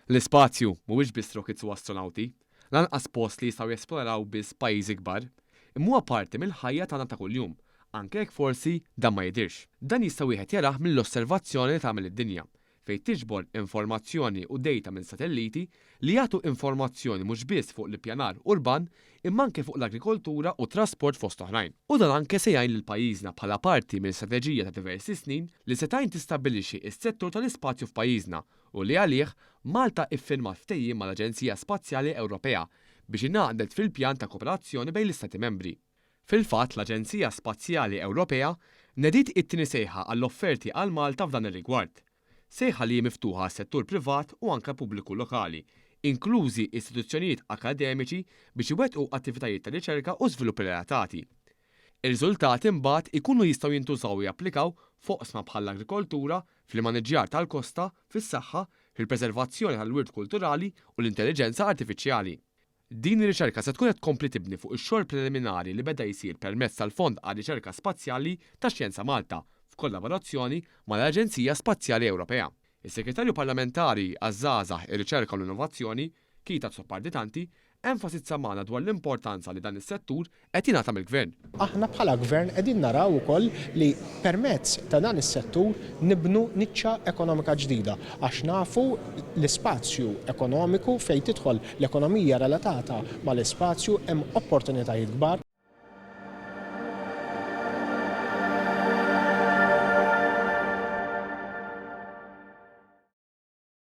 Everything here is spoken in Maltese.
L-ispazju mhuwiex biss rokits u astronawti, lanqas post li jistgħu jesploraw biss pajjiżi kbar, imma huwa parti mill-ħajja tagħna ta' kuljum, anke jekk forsi dan ma jidhirx. Dan jista' wieħed jarah mill-osservazzjoni li tagħmel id-dinja, fejn tiġbor informazzjoni u dejta minn satelliti li jagħtu informazzjoni mhux biss fuq l-ippjanar urban imma anke fuq l-agrikoltura u t-trasport fost oħrajn. U dan anke se jgħin lil pajjiżna bħala parti minn strateġija ta' diversi snin li se tgħin tistabbilixxi s-settur tal-ispazju f'pajjiżna u li għalih Malta iffirmat ftehim mal-Aġenzija Spazjali Ewropea biex ingħaqdet fil-pjan ta' kooperazzjoni bejn l-Istati Membri. Fil-fatt l-Aġenzija Spazjali Ewropea nediet it-tieni sejħa għall-offerti għal Malta f'dan ir-rigward. Sejħa li hi miftuħa għas-settur privat u anke pubbliku lokali, inklużi istituzzjonijiet akademiċi biex iwettqu attivitajiet ta' riċerka u żvilupp relatati. Ir-riżultati mbagħad ikunu jistgħu jintużaw u japplikaw f'oqsma bħall-agrikoltura, fl-immaniġġjar tal-kosta, fis-saħħa, fil-preservazzjoni tal-wirt kulturali u l-intelliġenza artifiċjali. Din ir-riċerka se tkun qed tkompli tibni fuq ix-xogħol preliminari li beda jsir permezz tal-Fond għar-Riċerka Spazjali ta' Xjenza Malta f'kollaborazzjoni mal-Aġenzija Spazjali Ewropea. Is-Segretarju Parlamentari għaż-Żgħażagħ, ir-Riċerka u l-Innovazzjoni, Keith Azzopardi Tanti, enfasizza magħna dwar l-importanza li dan is-settur qed jingħata mill-Gvern. Aħna bħala Gvern qegħdin naraw ukoll li permezz ta' dan is-settur nibnu niċċa ekonomika ġdida għax nafu l-ispazju ekonomiku fejn tidħol l-ekonomija relatata mal-ispazju hemm opportunitajiet kbar.